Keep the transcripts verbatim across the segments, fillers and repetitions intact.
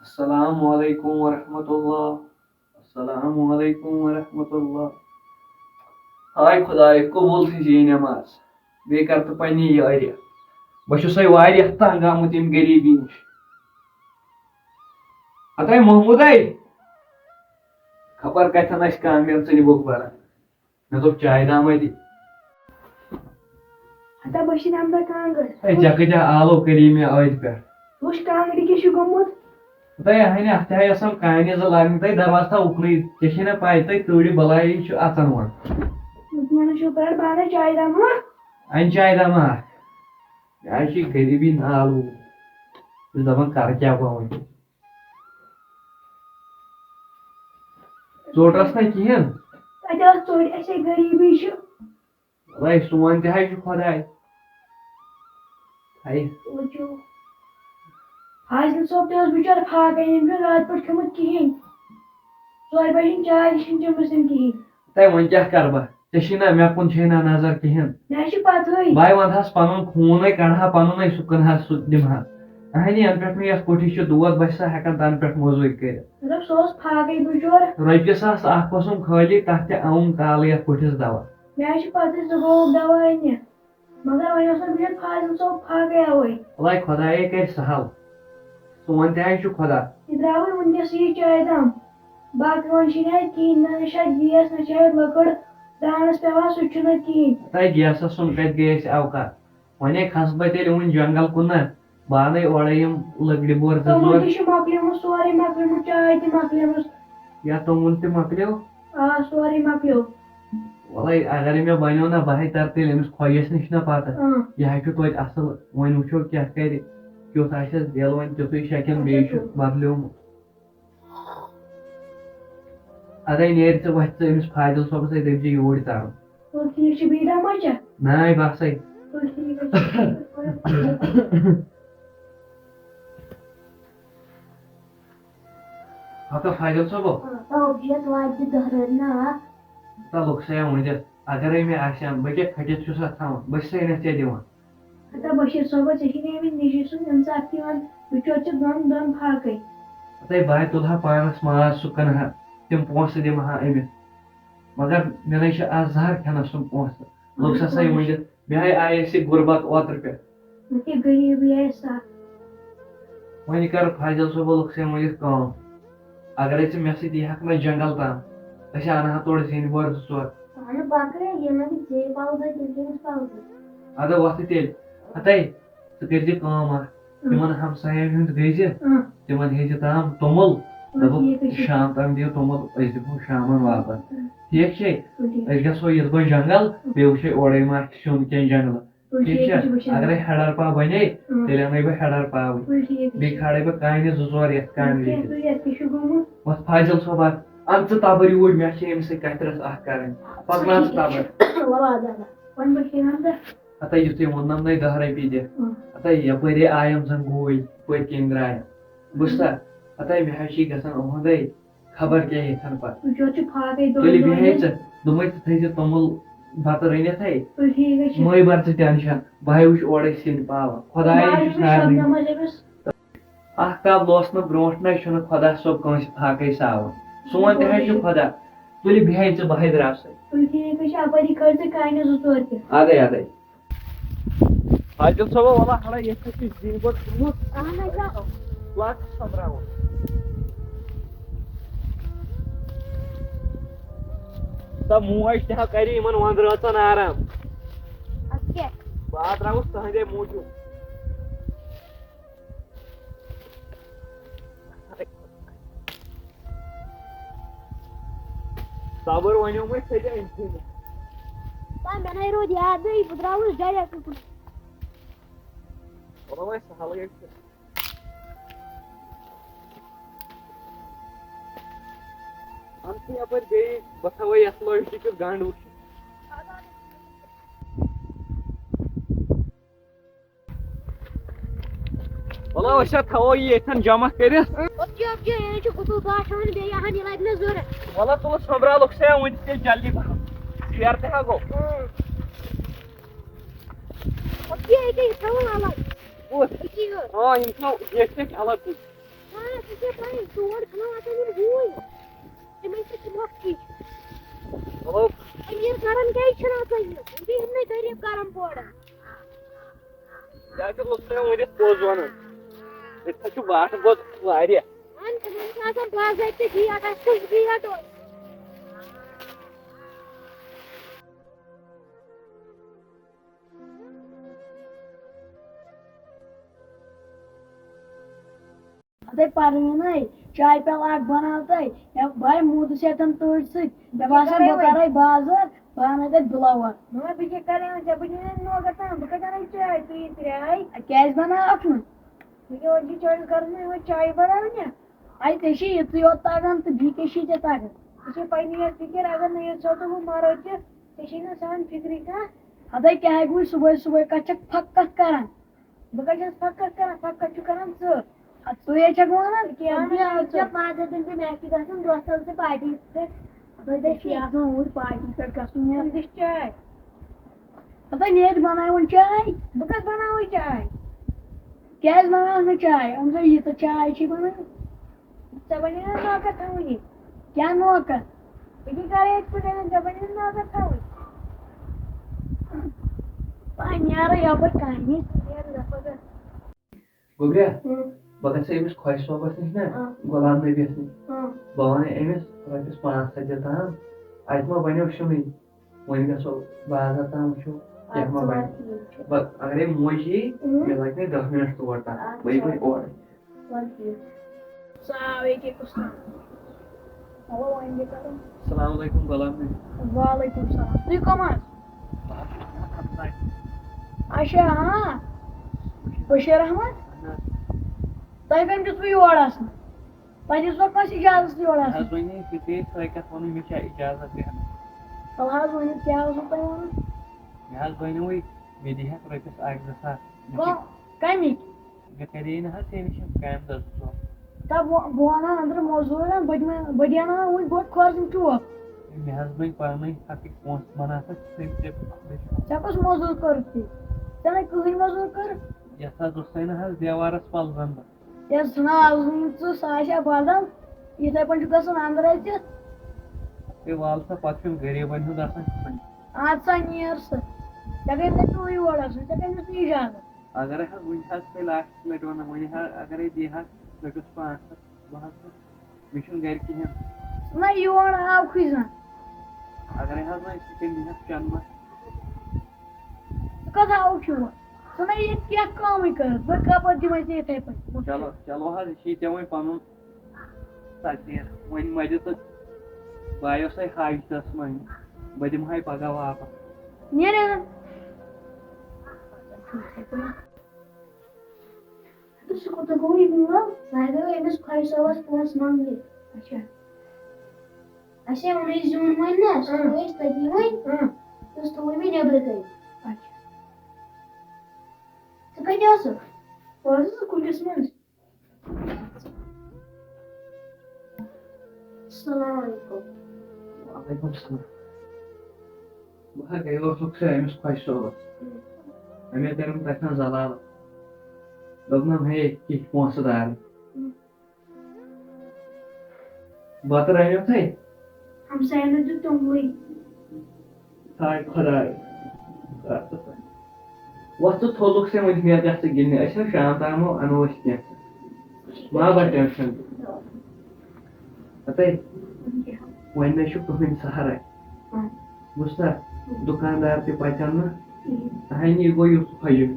السلام علیکم ورحمۃ اللہ۔ السلام علیکم ورحمۃ اللہ۔ ہاے خداے، قبول تھٲیزِ یہِ نٮ۪ماز۔ بیٚیہِ کر تہٕ پننہِ یارِ۔ بہٕ چھُسے واریاہ تنگ آمُت ییٚمہِ غریٖبی نِش۔ ہتے محمودے، خبر کتٮ۪ن آسہِ کانٛہہ مےٚ ژٕنہِ بوٚکھ بران۔ مےٚ دوٚپ چایہِ دامہ دِ۔ ہتا بشیٖر احمدہ کانٛگٕر۔ ہے، ژےٚ کۭتیٛاہ آلو کٔری مےٚ أتھۍ پٮ۪ٹھ؟ وٕچھ کانٛگرِ کیٛاہ چھُ گوٚمُت۔ ہتا یہِ ہنہِ، اتھ تہِ ہاے آسان کانہِ زٕ لاگمٕتۍ، تۄہہِ دروازٕ تھاو اُکنُے، ژےٚ چھے نہ پاے، تۄہہِ تۭرِ بلایی چھُ اژان وۄنۍ۔ مےٚ نہ چھُ پٮ۪ٹھ بانہٕ چایہِ دامہ۔ انہِ چایہِ دامہ اکھ۔ یہِ ہاے چھِ غریٖبی نالہٕ وول۔ بہٕ چھُس دپان کرٕ کیٛاہ بہٕ وۄنۍ۔ ژوٚٹ رَژھ نہ کِہیٖنۍ۔ اَتہِ ٲس ژوٚٹ، اَسے غریٖبی چھِ۔ وَلَے سون تہِ ہاے چھُ خۄداے۔ ہاے۔ وٕچھِو۔ فاضل صٲب تہِ اوس بِچور فاقے، ییٚمۍ چھُنہٕ راتہٕ پٮ۪ٹھ کھیوٚمُت کِہیٖنۍ۔ ژورِ بَجہِ ہِنٛدۍ چاے تہِ چھِنہٕ چٔمٕژ أمۍ کِہیٖنۍ۔ تۄہہِ وۄنۍ کیٛاہ کَرٕ بہٕ؟ ژےٚ چھِی نہ مےٚ کُن چھے نہ نظر کِہیٖنۍ۔ مےٚ چھِ پَتہٕے۔ بہٕ ہاے وَنہٕ ہَس پَنُن خوٗن ہے کَڑٕ ہا پَنُن ہے، سُہ کٕنہٕ ہا، سُہ دِمہٕ ہا۔ اَہَنہِ، یَنہٕ پٮ۪ٹھ مےٚ یَتھ کوٚٹھِس چھِ دود، بہٕ چھُسا ہٮ۪کان تَنہٕ پٮ۪ٹھ موٚزوٗرۍ کٔرِتھ۔ مطلب، سُہ اوس فاقے بِچور۔ رۄپیہِ ساس اَکھ اوسُم خٲلی، تَتھ تہِ اوٚن کالہٕ یَتھ کوٚٹھِس دَوا۔ مےٚ حظ چھِ پَتہٕ زٕ گوٚو دَوا اَننہِ۔ مگر وۄنۍ اوس نہٕ بِہِتھ فاضل صٲب فاقے اَوَے۔ وَلَے خۄدایے کَرِ سَہَل۔ سون تہِ ہاے چھُ خۄدا۔ یہِ درٛاوٕے وٕنکیٚس یہِ چایہِ دام۔ باقٕے وۄنۍ چھِنہٕ اَتہِ کِہیٖنۍ، نہ چھِ اَتہِ گیس، نہ چھِ اَتہِ لٔکٕر۔ دانَس پٮ۪وان، سُہ تہِ چھُنہٕ کِہیٖنۍ۔ تۄہہِ گیسَس سُنٛد کَتہِ گٔے اَسہِ اوقات؟ وۄنۍ ہے کھسہٕ بہٕ تیٚلہِ وٕنہِ جنٛگل کُن نہ۔ بہٕ اَنَے اورَے یِم لٔکرِ بور زٕ توٚمُل ژور۔ تہِ چھُ مۄکلیومُت، سورُے مۄکلیومُت، چاے تہِ مۄکلیمٕژ۔ یا توٚمُل تہِ مۄکلیو؟ آ، سورُے مۄکلیو۔ وَلَے، اگرے مےٚ بَنیو نہ، بہٕ ہے تَرٕ تیٚلہِ أمِس خۄجَس نِش نہ پَتہٕ۔ اۭں۔ یہِ ہا چھُ توتہِ اَصٕل، وۄنۍ وٕچھو کیٛاہ کَرِ، کیُتھ آسٮ۪س دِل وۄنۍ تیُتھُے شیٚکٮ۪ن، بیٚیہِ چھُ بَدلیومُت۔ اَدَے نیرِ ژٕ، وۄتھ ژٕ أمِس فاضل صٲبَس سۭتۍ، دٔپۍ زِ یوٗرۍ تَرُن۔ تُل ٹھیٖک چھُ، بیٚیہِ دَما چھا؟ نہ، بَسَے۔ تُل ٹھیٖک حظ چھُ۔ ہتو فاضل صٲبو۔ آ، تو بہٕ چھُس یَتھ وارِ تہِ دۄہ رٲژ نا اکھ۔ تَلُک سا ؤنِتھ، اگرے مےٚ آسہِ ہا، بہٕ کیٛاہ کھٔٹِتھ چھُس اَتھ تھاوان، بہٕ چھُسے نہٕ ژےٚ دِوان۔ ہتا بشیٖر صٲبس، ژےٚ چھُے نہٕ أمِس نِشی سُنٛد اِنصاف تہِ یِوان، بِچور چھُ دۄن دۄن فاقے۔ ہتے بہٕ ہا تُلہٕ ہا پانس ماز، سُہ کٕنہٕ ہا، تِم پونٛسہٕ دِمہٕ ہا أمِس۔ مگر مےٚ نَے چھِ آز زہر کھٮ۪نس سُم پونٛسہٕ۔ لوٚگ سا سا یہِ ؤنِتھ؟ مےٚ ہاے آیے اَسہِ غُربت اوترٕ پٮ۪ٹھ۔ وۄنۍ کیٛاہ غریٖبٕے آیہِ سَکھ۔ وۄنۍ کَر فاضل صٲبہ لوٚگ سا ؤنِتھ کٲم۔ اگرے ژٕ مےٚ سۭتۍ یی ہَکھ نہ جنٛگل تام، أسۍ اَنہٕ ہا تورٕ زِنۍ بور زٕ ژور۔ اَہنُو پَکہٕ، ییٚلہِ نہٕ بہٕ ژیٚے پَلزٕ، تیٚلہِ کٔمِس پَلزٕ؟ اَدٕ وۄتھ تیٚلہِ۔ ہَتے، ژٕ کٔرۍ زِ کٲم اَکھ۔ اۭں۔ تِمن ہمساین ہُنٛد گٔے زِ، اۭں۔ تِمن ہیٚیہِ زِ تام توٚمُل۔ اۭں، دوٚپُکھ، ٹھیٖک حظ چھُ۔ شام تام دِیِو توٚمُل، أسۍ دِمو شامن واپس۔ اۭں۔ ٹھیٖک چھے؟ اۭں، ٹھیٖک۔ أسۍ گژھو یِتھ پٲٹھۍ جنٛگل، اۭں۔ بیٚیہِ وٕچھو اورے ما آسہِ سیُن کینٛہہ جنٛگلہٕ۔ اۭں، ٹھیٖک ٹھیٖک چھا؟ چھُ، بہٕ چھُس اَگرے ہٮ۪ڈر پاو بنے، اۭں۔ تیٚلہِ اَنَے بہٕ ہٮ۪ڈر پاوٕے۔ اۭں، ٹھیٖک حظ بیٚیہِ چھُ۔ کھالے بہٕ کانہِ زٕ ژور یَتھ کانہِ کیٛاہ لیٚکھِتھ۔ چھُ، یَتھ کیٛاہ چھُ گوٚمُت؟ وۄتھ فاضل صٲبا، اَن ژٕ تَبٕر یوٗرۍ، مےٚ چھِ أمِس سۭتۍ کَتھِ رَژھ اَکھ کَرٕنۍ۔ پَکناو ژٕ تَبٕر۔ وَلہٕ اَدٕ، اَدٕ۔ وۄنۍ بہٕ کھیٚیہِ ہَن تہٕ۔ ہتا یُتھُے ووٚننَم نَے دَہ رۄپیہِ دِ۔ اۭں۔ ہتا یَپٲرے آیَم زَن گوٗج، پٔتۍ کِنۍ درٛایَم۔ بوٗزتھا؟ ہتا مےٚ حظ چھِ گژھان اُہُنٛدَے خبر کیٛاہ ییٚتھَن پَتہٕ۔ وٕچھو، چھُ فاقے دۄن تیٚلہِ دۄن بیٚہے ہٕنٛدۍ۔ ژٕ، دوٚپمَے ژٕ تھٲیزِ توٚمُل بَتہٕ رٔنِتھ ہے۔ تُہۍ ٹھیٖک حظ چھِ۔ مَے بَر ژٕ ٹٮ۪نشَن، بہٕ ہے وٕچھِ اورَے سِنۍ پاوان۔ خۄدایَے چھُ سارنٕے۔ شبنم حظ أمِس۔ اکھ کپ لوس نہٕ برونٛٹھ نہ چھُنہٕ خۄدا صٲب کٲنٛسہِ فاقے ساوان۔ سون تہِ حظ چھُ خۄدا۔ تُلہِ بیٚہے ژٕ بہے درٛاو سا۔ تُہۍ ٹھیٖک حظ چھِ، اَپٲری کھٲلۍ ژٕ کانہِ زٕ ژور تہِ۔ اَدَے، اَدَے۔ فاضل صٲبا، وَلہ ہڑا ییٚتہِ چھِ زِنۍ بٔڑ تُلمُت۔ اَہَن حظ، آ۔ لاگ ژٕ سۄمبراوُن۔ سۄ موج تہِ ہا کَرِ یِمَن وَنٛدٕ رٲژَن آرام۔ اَدٕ کیٛاہ؟ بہٕ آ درٛاوُس تُہٕنٛدے موٗجوٗب۔ صبر ونیو مےٚ ژےٚ تہِ أمۍ سٕے نہٕ۔ تا مےٚ نَے روٗد یادٕے، بہٕ درٛاوُس ڈایریکٹ اُکُن۔ چلو وۄنۍ سہلٕے چھُ۔ اَن ژٕ یَپٲرۍ بیٚیہِ، بہٕ تھاوَے یَتھ لٲشہِ کیُتھ گنٛڈ وٕچھِتھ۔ وَلہٕ أسۍ ہا تھاوو یہِ ییٚتھٮ۪ن جمع کٔرِتھ۔ اوٚبجی، اوٚبجی، یہِ چھُ گُتُل گاش ہاوان، بیٚیہِ اَہَن یہِ لَگہِ مےٚ ضوٚرَتھ۔ وَلہٕ تُلہٕ سۄمبرالُکھ سا وٕنہِ تیٚلہِ جلدی پَہَم۔ شیر تہِ ہا گوٚو۔ اۭں۔ اوٚبجی، ییٚکیٛاہ یہِ تھاوو الگ۔ کُس؟ أتی یوت۔ آ، یِم تھاو ییٚتھۍ ییٚتھۍ الگ کُن۔ آ، ژےٚ چھےٚ پَے، تور چھِنہٕ آسان یِم ہوٗنۍ۔ تِمَے چھِ تِم مۄکھتی۔ مطلب؟ أمیٖر گَرَن کیٛازِ چھِنہٕ آسان یِم؟ یِم چھِ یِمنٕے غریٖب گَرَن پوران۔ یہِ ہا چھُ اوس مےٚ ؤنِتھ پوٚز وَنُن۔ ییٚتہِ ہا چھُ واٹر بوتل واریاہ۔ اَہَن، تِمَن چھُ آسان باضٲبطہٕ گیٹ، اَسہِ کُس گیٹ اوس؟ اَدَے پرویٖنَے، چایہِ پیالہٕ اَکھ بَناو تَے۔ یا بہٕ ہاے موٗدُس یَتَن تۭرِ سۭتۍ۔ مےٚ باسان، بہٕ کَرَے بازَر، بہٕ اَنَے تَتہِ بٕلاوَر۔ مگر بہٕ کیٛاہ کَرٕ وۄنۍ ژےٚ؟ بہٕ نِمَے نوکَر تام، بہٕ کَتہِ اَنَے چاے؟ ژٕ یہِ ترٛاے۔ کیٛازِ بَناوَکھ نہٕ؟ مےٚ کیٛاہ اوس یہِ چایہِ کَرُن، وۄنۍ چایہِ بَناونہِ؟ اَے، ژےٚ چھے یِژٕے یوت تَگان تہٕ بیٚیہِ کیٛاہ چھے ژےٚ تَگان؟ ژےٚ چھے پَنٕنۍ یۄس فِکِر، اگر نہٕ ییٚتہِ ساتہٕ بہٕ مَرو تہِ، ژےٚ چھے نہٕ سانہِ فِکرِ کانٛہہ۔ اَدَے کیٛاہ ہٮ۪کہٕ بہٕ صُبحٲے صُبحٲے، کَتھ چھَکھ پھَکھ کَتھ کَران؟ بہٕ کَتہِ چھَس پھَکھ کَتھ کَران؟ پھَکھ کَتھ چھُ کَران ژٕ؟ اَدٕ ژٕے چھَکھ وَنان، کیٛاہ ژٕ نہٕ بیٚہہ ژٕ۔ ژےٚ پانٛژَن دۄہَن چھِ مےٚ اَسہِ چھِ گژھُن دوستَن سۭتۍ پارٹی پٮ۪ٹھ۔ بہٕ تہِ چھِ آسان اوٗرۍ پارٹی پٮ۪ٹھ گژھُن یا۔ تٔمِس چاے۔ ہَتہٕ نیرِ بَناوُن چاے۔ بہٕ کَتھ بَناوَے چاے؟ کیٛازِ بَناوَکھ نہٕ چاے؟ أمۍ دوٚپ، یہِ تہٕ چاے چھِ بَناوٕنۍ۔ ژےٚ بَنے نا نوکَر تھاوٕنۍ یہِ؟ کیٛاہ نوکَر؟ بہٕ کیٛاہ کَرٕ ییٚتہِ پٮ۪ٹھ؟ ژےٚ بَنے نا نوکَر تھاوٕنۍ؟ وۄنۍ نیرو یَپٲرۍ کامہِ۔ نیرٕ یَپٲرۍ۔ گوٚبریا، اۭں۔ بہٕ گژھٕ أمِس خۄش صٲبَس نِش نا، اۭں۔ غلام نبیَس نِش۔ اۭں۔ بہٕ وَنَے أمِس رۄپیَس پانٛژھ ہَتھ دِ تام، اَتہِ ما بَنیو شُنٕے۔ وۄنۍ گژھو بازر تام وٕچھو، کیٛاہ ما اَدٕ بَنہِ۔ ٹھیٖک چھُ۔ بَس اَگرَے موج یی، اۭں۔ مےٚ لَگہِ نہٕ دَہ مِنَٹ تور تام، اَدٕ بہٕ یِمَے سا۔ اورَے۔ وَلہٕ ٹھیٖک۔ السلام علیکم۔ ہیلو، وۄنۍ کیٛاہ کَرو؟ السلام علیکم، غلام نبی۔ وعلیکم السلام۔ تُہۍ کَم حظ؟ اچھا، ہاں۔ بشیر احمد؟ اہن حظ۔ تۄہہِ کٔمۍ دیُتوٕ یور اَژنہٕ؟ تۄہہِ دِژوا کٲنٛسہِ اِجازت یور مےٚ اَژنہٕ؟ حظ وَنے، ژےٚ ژےٚ تھٲے کَتھ وَنُن، مےٚ چھا اِجازت دِوان؟ تَلہٕ حظ، ؤنِو، کیٛاہ اوسوٕ تۄہہِ وَنُن؟ مےٚ حظ بَنیووُے، مےٚ دِہَکھ رۄپیَس اَکھ زٕ ساس۔ مےٚ کَم-، چھِ کَمِکۍ؟ مےٚ کَرے نہٕ حظ ژےٚ نِش یِم کامہِ دۄہ زٕ ژور۔ تَب وَ-، بہٕ وَنہٕ ہا أنٛدرٕ مٔزوٗرَن، بہٕ دِمہٕ، بہٕ دِنہٕ ہا وٕنۍ گۄڈٕ کھۄر زٕ چوب۔ مےٚ حظ بَنہِ پَنٕنۍ حقٕکۍ پونٛسہٕ، بَناوکھ ژٕ ژےٚ۔ ژےٚ کۄس مٔزوٗر کٔرٕتھ تیٚلہِ؟ ژےٚ نَے کٕہٕنۍ مٔزوٗر کٔرٕتھ۔ یَتھ حظ اوسَے نہٕ حظ دیوارَس پَل زَن بَنان۔ یَتھ ژٕ نہ آز وٕنہِ ژٕ، سُہ آسہِ ہا بدل، یِتھَے پٲٹھۍ چھُ گژھُن اَنٛدرَے تہِ۔ ہے وَلہٕ سا، پَتہٕ چھُنہٕ غریٖبَن ہُنٛد آسان کٕہٕنۍ۔ اَدٕ سا نیر سا، ژےٚ کَتہِ چھُے یور آسُن، ژےٚ کَتہِ دیُتُے اِجازت؟ اَگرَے حظ وٕنہِ حظ تیٚلہِ last لَٹہِ وَنان، وٕنہِ حظ اَگرَے دِیہِ ہا رۄپیَس پانٛژھ ہَتھ، بہٕ حظ چھُس، مےٚ چھُنہٕ گَرِ کِہیٖنۍ۔ نہ یور آوکھٕے زانٛہہ۔ اَگرَے حظ وۄنۍ یِتھَے کٔنۍ دِیہِ ہا چَنٛدٕ منٛز۔ ژٕ کَتھ آوُکھ یور؟ ژٕ نَے ییٚتہِ کینٛہہ کٲمٕے کٔرٕتھ، بہٕ کَپٲرۍ دِمَے ژےٚ یِتھَے پٲٹھۍ؟ چلو، چلو حظ، یہِ چھِ ژےٚ وۄنۍ پَنُن تقدیٖر۔ وۄنۍ مَہ دِ ژٕ، بہٕ آیوسَے حاجتَس وۄنۍ، بہٕ دِمہٕ ہَے پَگاہ واپَس۔ نیرے نہٕ۔ تہٕ سُہ کوٚت گوٚو یہِ گوٚو؟ سُہ ہا گوٚو أمِس خۄجہِ صٲبَس پونٛسہٕ منٛگنہِ۔ اچھا۔ اَسے ووٚنُے زیُن وۄنۍ نہ، سُہ اۭں۔ تھوٚو اَسہِ تٔتی وۄنۍ۔ اۭں۔ تہٕ سُہ تھوٚوُے مےٚ نیٚبرٕ کَنہِ۔ اچھا۔ ژٕ کَتہِ ٲسٕکھ؟ بہٕ ٲسٕس کُٹھِس منٛز۔ السلام علیکم۔ وعلیکم السلام۔ بہٕ ہا گٔیوس اوٚکسے أمِس خۄجہِ صٲبَس۔ أمۍ ہا کٔرٕم تَتہِ نَس ضلالت۔ دوٚپنَم، ہے، کِتھۍ پونٛسہٕ دار؟ بَتہٕ رَنیو تۄہہِ؟ ہمساینو دیُت توٚملٕے۔ ہاے خۄداے۔ وۄتھ ژٕ تھوٚلُکھ سے وۄنۍ، مےٚ گژھِ ژٕ گِنٛدنہِ۔ أسۍ چھِنہٕ شام تام اَنو أسۍ کینٛہہ۔ ما بَر ٹٮ۪نشَن۔ ہَتَے، وۄنۍ نَے چھُ کٕہٕنۍ سہارَے۔ بوٗزتھا؟ دُکاندار تہِ پَژَن نہٕ۔ اَہَنہِ یہِ گوٚو یُتھ خۄجہِ۔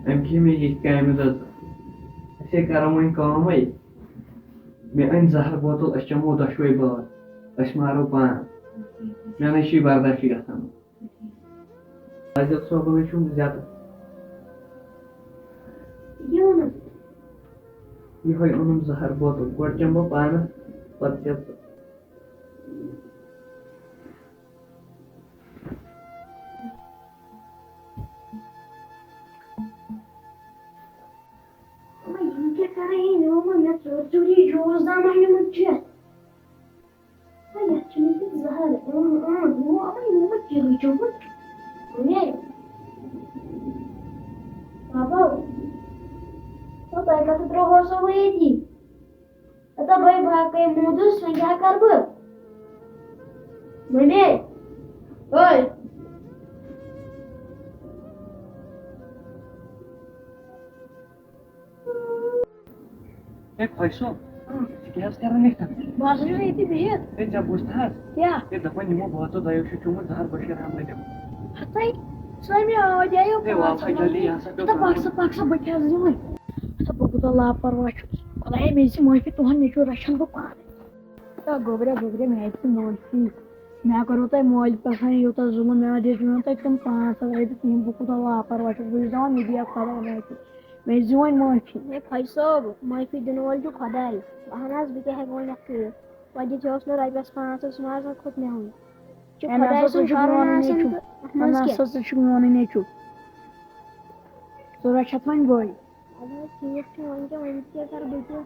أمۍ کھے مےٚ یِتھۍ کامہِ دۄہ۔ أسے کَرو وۄنۍ کٲمٕے۔ مےٚ أنۍ زَہر بوتل، أسۍ چَمو دۄشوَے بٲژ۔ أسۍ مارو پان۔ مےٚ نَے چھُے برداشٕے گژھان۔ عادل صٲبنٕے چھُم زیادٕ۔ یہِ اوٚنُم۔ یِہوٚے اوٚنُم زَہر بوتل۔ گۄڈٕ چَمہٕ بہٕ پانَس، پَتہٕ چےٚ ژٕ۔ وۄنۍ یِم کیٛاہ کَران یہِ نیوٗمُت مےٚ ژوٗرِ ژوٗرِ یہِ جوٗس دامہ نیوٗمُت چٮ۪تھ۔ وۄنۍ یَتھ چھُ مےٚ کیُتھ زَہر۔ اۭں، اۭں، یِمو ہا وۄنۍ یِمو چِرٕ چوٚمُت۔ وۄنۍ بابا، وۄنۍ تۄہہِ کَتھ ترٛوہو سُہ وۄنۍ ییٚتی؟ تہٕ بھائی، بہٕ ہا کَے موٗدُس، وۄنۍ کیٛاہ کَرٕ بہٕ؟ مٔمی، اوے۔ ہے خۄجہِ صٲب، ژٕ کیٛاہ حظ کران ییٚتٮ۪ن؟ بہٕ ہسا چھُس ییٚتی بِہِتھ۔ ہے، ژےٚ بوٗزتھا حظ؟ کیٛاہ؟ ہے، دَپان یِمو بٲژو دۄیو چھُ چومُت زہر بشیٖر احمدٕنۍ۔ ہتے، سۄ مےٚ آو، دِیو ہے، وَل پانٛژھ سا ہَتھ جلدی، رۄپیہِ۔ یہِ ہسا پیوٚو ہتا بہٕ کَرُن۔ ہسا، بہٕ ہسا بہٕ کیٛاہ زِ وۄنۍ؟ ہسا بہٕ کوٗتاہ لاپرواہ چھُس۔ خۄدایا، مےٚ دِ ژٕ معٲفی، تُہُنٛد نیٚچوٗ رَچھَن بہٕ پانَے۔ تہٕ گوٚبریا، گوٚبریا، مےٚ دِ ژٕ معٲفی۔ مےٚ کوٚروٕ تۄہہِ مٲلۍ پٮ۪ٹھ یوٗتاہ ظُلُم، مےٚ دِژ نہٕ تۄہہِ تِم پانٛژھ ہَتھ رۄپیہِ کِہیٖنۍ، بہٕ کوٗتاہ لاپرواہ چھُس۔ بہٕ چھُس دَپان، مےٚ دِیا خۄداے معٲفی، مےٚ دِ وۄنۍ معٲفی۔ ہے خۄجہِ صٲب، معٲفی دِنہٕ وول چھُ خۄداے۔ بہٕ ہن حظ، بہٕ کیٛاہ ہٮ۪کہٕ ؤنِتھ تہٕ؟ وۄنۍ دِژ اوس نہٕ رۄپیَس پانٛژھ ہَتھ، سُہ نہ حظ کھوٚت مےٚ وُنہِ۔ چھُ ہے، نہ خۄداے سا، ژٕ سُنٛد چھُکھ کَرُن میونُے آسان نیٚچوٗ۔ تہٕ اَتھ نہ منٛز کیٛاہ؟ سا، ژٕ چھُکھ میونُے نیٚچوٗ۔ ژٕ رَچھَتھ وۄنۍ بٔلۍ۔ اَدٕ حظ، ٹھیٖک چھُ، وۄنۍ کیٛاہ، وۄنۍ کیٛاہ کَرٕ بہٕ تہِ؟